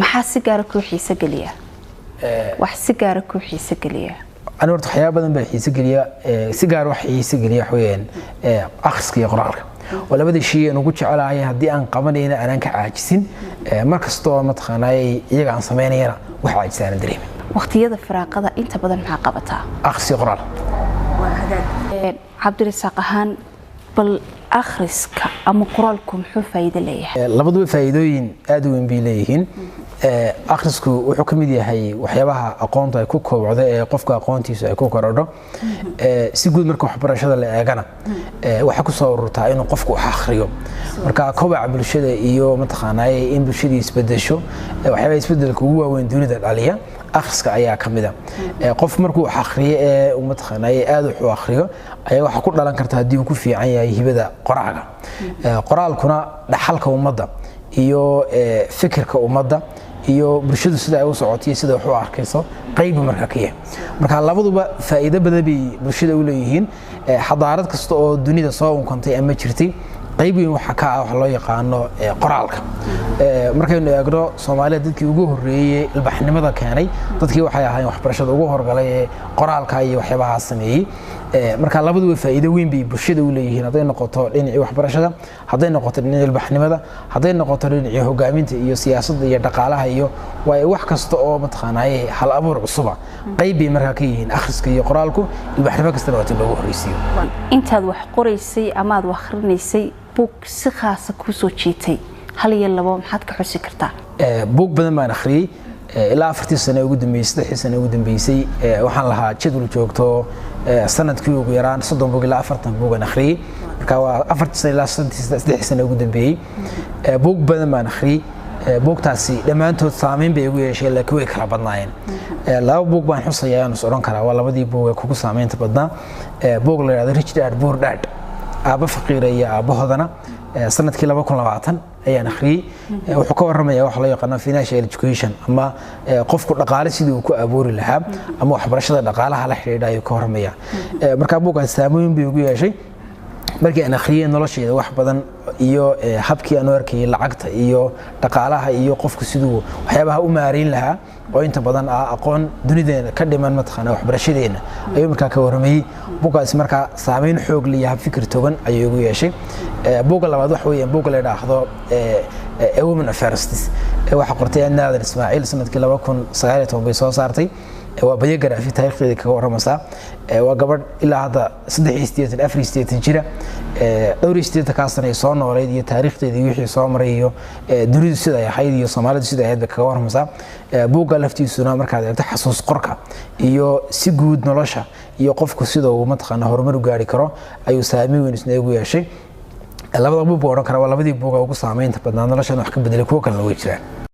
Maxaa si gaara kuu xiise geliya? Wax si gaara kuu xiise geliya? Ani horta waxyaaba badan baa xiise geliya. Si gaar wax xiise geliya waxa weeyaan akhriska iyo qoraalka. Waa labada shay aan ugu jecelahay. Haddii aan qabanayna aanan ka caajisin, mar kastoo mataqaanaay iyaga aan samaynayana wax caajisa aanan dareemin. Waqtiyada firaaqada inta badan maxaa qabataa? Akhris iyo qoraal. Cabdirasaaq ahaan, bal akhriska ama qoraalku muxuu faa'iido leeyahay? Labaduba faa'iidooyin aad u weyn bay leeyihiin. Akhrisku wuxuu ka mid yahay waxyaabaha aqoontu ay ku kobocdo ee qofka aqoontiisu ay ku korodho. Si guud marka waxbarashada la eegana, waxaa ku soo ururtaa inuu qofku wax akhriyo. Marka kobaca bulshada iyo mataqaanaaye in bulshadii isbedesho, waxyaabaha isbedelka ugu waaweyn dunida dhaliya akhriska ayaa ka mid a. Qof markuu wax akhriyo ee uu mataqaanaaye aad wax u akhriyo ayaa waxaa ku dhalan karta, haddii uu ku fiican yahay, hibada qoraaga. Qoraalkuna dhaxalka ummadda iyo fikirka ummadda iyo bulshadu sida ay u socoto iyo sida wax u arkayso qaybu markaa ka yahay. Marka labaduba faa'iido badan bay bulshada u leeyihiin. Xadaarad kasta oo dunida soo unkantay ama jirtay, qayb weyn waxaa ka ah wax loo yaqaano qoraalka. Markaynu eegno Soomaalida, dadkii ugu horreeyey ilbaxnimada keenay, dadkii waxay ahaayeen waxbarashada ugu horgalay ee qoraalka iyo waxyaabahaas sameeyey. Marka labaduba faa'iido weyn bay bulshada u leeyihiin, hadday noqoto dhinacii waxbarashada, hadday noqoto dhinacii ilbaxnimada, hadday noqoto dhinacii hogaaminta iyo siyaasadda iyo dhaqaalaha iyo waayo wax kasta oo mataqaanaaye hal abuur cusuba qayb bay markaa ka yihiin akhriska iyo qoraalku. Ilbaxnimo kastana waa tin loogu horreysiiyo. Intaad wax qoraysay ama aad wax akhrinaysay, buug si khaasa kuu soo jiitay, hal iyo labo maxaad ka xusi kartaa? Buug badan baan akhriyey ilaa 4-tii sane ugu dambeysay, 3-dii sane ugu dambeysay. Waxaan lahaa jadwal joogto, sanadkii ugu yaraan 30 buug ilaa 40 buug aan akhriyey. Marka waa 4-tii sane ilaa 3-dii sane ugu dambeeyey. Buug badan baan akhriyey. Buugtaasi dhammaantood saameyn bay igu yeesheen, laakiin way kala badnaayeen. Laba buug baan xusayaa aan is odhan karaa waa labadii buug ee kugu saameynta badnaa. Buug la yidhahdo Rich Dad Poor Dad, Aabba Faqiira iyo Aabbahoodana, sanadkii 2020 ayaan akhriyey. Wuxuu ka warramaya waxa loo yaqaano financial education ama qofku dhaqaale sidii uu ku abuuri lahaa ama waxbarashada dhaqaalaha la xidhiidha ayuu ka warramaya. Marka buuggaas saameyn buu igu yeeshay. Markii aan akhriyey, noloshayda wax badan iyo habkii aan u arkayay lacagta iyo dhaqaalaha iyo qofku siduu waxyaabaha u maareyn lahaa, oo inta badan ah aqoon dunideena ka dhiman mataqaana waxbarashadeena, ayuu markaa ka warramayey buuggaasi. Markaa saameyn xoog leh iyo hab fikir togan ayuu igu yeeshay. Buugga labaad waxa weeyaan buugga la yidhaahdo A Woman of Firsts. Waxaa qortay Edna Aadan Ismaaciil, sanadkii 2019 bay soo saartay. Waa biography taariikhdeeda kaga warramaysaa. Waa gabadh ilaa hadda 83, 84 jira, dhowr iyo siddeetankaa sana ay soo nooleyd iyo taariikhdeeda iyo wixii soo maray iyo dunidu sida ay ahayd iyo Soomaalidu sida ay ahayd bay kaga warramaysaa. Buugga laftiisuna markaad eegto xasuus qorka iyo si guud nolosha iyo qofku sida uu mataqaana horumar u gaari karo ayuu saameyn weyn isna igu yeeshay. Labada buug baa odhan kara waa labadii buuga ugu saameynta badnaa noloshan wax ka bedelay. Kuwo kalena way jiraan.